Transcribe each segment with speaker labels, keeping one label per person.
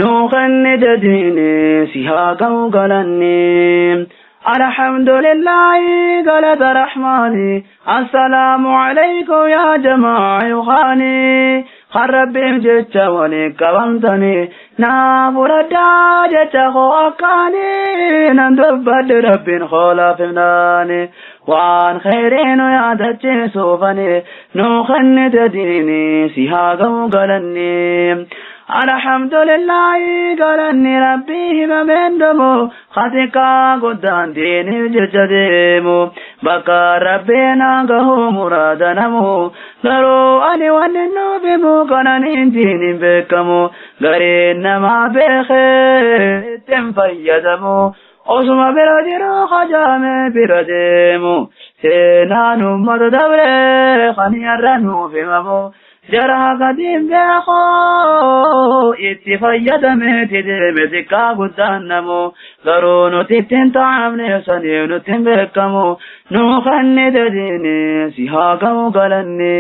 Speaker 1: نوخن تديني سها قوقلني الحمد لله قلت رحماني السلام عليكم يا جماعة يخاني خرب جت ولك وانتني نافر الداجة خوكاني نندبد رب خلاف مناني وعن خيرين يا دجي سوفني نوخن تديني سها قوقلني الحمد لله قالني ربي ما من دمو خاتيكا قدان ديني ججديمو بقى ربنا قهو مرادنمو غرو أني واننو بمو قنانين ديني بكمو غرين ما بخير تنفيدمو osuma bira jiru hajame bira deemu seenaan ummata dabre kan yarra nuuf himamu jara gadiin beekoo itti fayyadameeti deeme xiqqaa guddaan namu garuu nuti ittiin ta'amne saniif nutti hin beekamu nuu kennite diini si haa ga'u galanni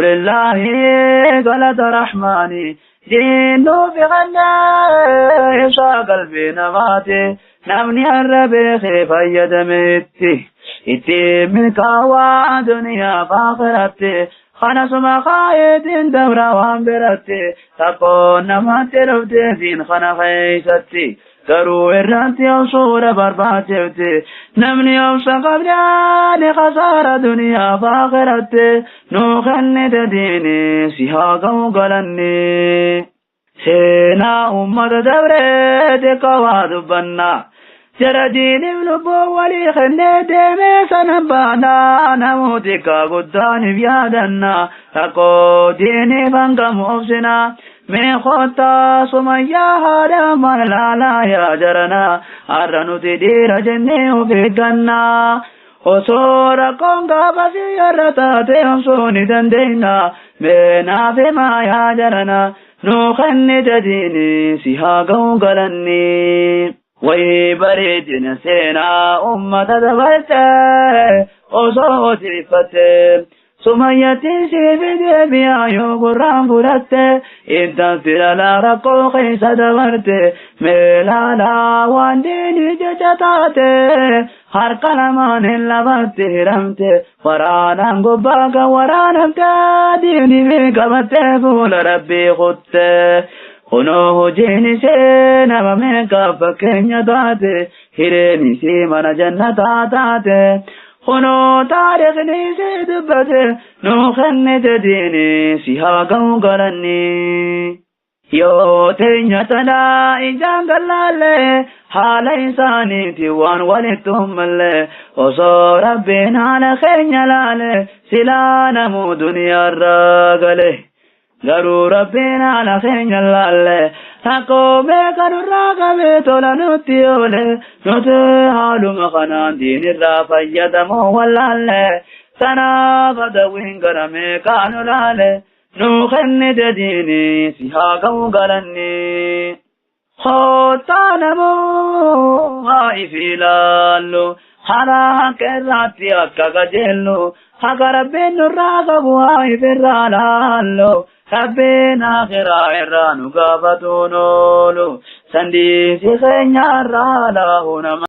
Speaker 1: alhamdulillahi galata rahmaani diinuu fi qannee ibsaa qalbii namaati namni har'a beekee fayyadameetti ittiin milkaawaa duniyaa fi aakhiraatti خنسما خايدين دورا وان برتي تقون ما تلفتي زين خنا خيستي garuu irratti obsuudha barbaachifti namni obsa qabdaani khasaara duniyaa fi aakhiraatti nuu kennite diini si haa ga'u galanni seenaa ummata dabree xiqqoo waa dubbannaa jara diiniif lubbuu walii kennee deemee sana baanaa namooti xiqqaa guddaaniif yaadannaa rakkoo diiniif hangamu obsinaa mee kottaa sumayyaa haadha malaalaa yaa jaranaa har'a nuti dhiira jennee of eeggannaa osoo rakkoon gaafasii irra taate obsuu ni dandeenya mee naaf himaa yaa jaranaa nuu kennite diini si haa ga'u galanni. Way bareedina seenaa ummata dabarte osoo odeeffatte sumayyatti siif deebi'aa yoo gurraan fudhatte intalti dhalaa rakkoo keessa dabarte meelaalaa waan diinii jecha taate harka lamaan hin lafatti hiramte waraanaan gubbaa kan waraanamte diinii fi qabattee fuula rabbii kutte. Kunoo hojiin ishee nama meeqaaf fakkeenya taate hireen ishee mana jannataa taate kunoo taarikhni ishee dubbate nuu kennite diini si haa ga'u galanni. Yoo teenya tanaa ijaan gallaalle haala isaaniiti waan walitti hummalle osoo rabbiin haala keenya laale silaa namuu duniyaarraa gale. Garuu rabbiin haala keenya laalle rakkoo beeka nurraa qabee tola nutti oole nuti haaluma kanaan diinirraa fayyadamoo wallaalle sanaaf adawwiin gara meeqaa nu laale nuu kennite diini si haa ga'u galanni. Kottaa namoo haa ifi ilaallu haala haqa irratti akka qajeellu haqa rabbiin nurraa qabu haa ifirraa laallu. Rabbiin akhiraa irraa nu gaafatuun oolu sandiisi keenya irraa laahu nama.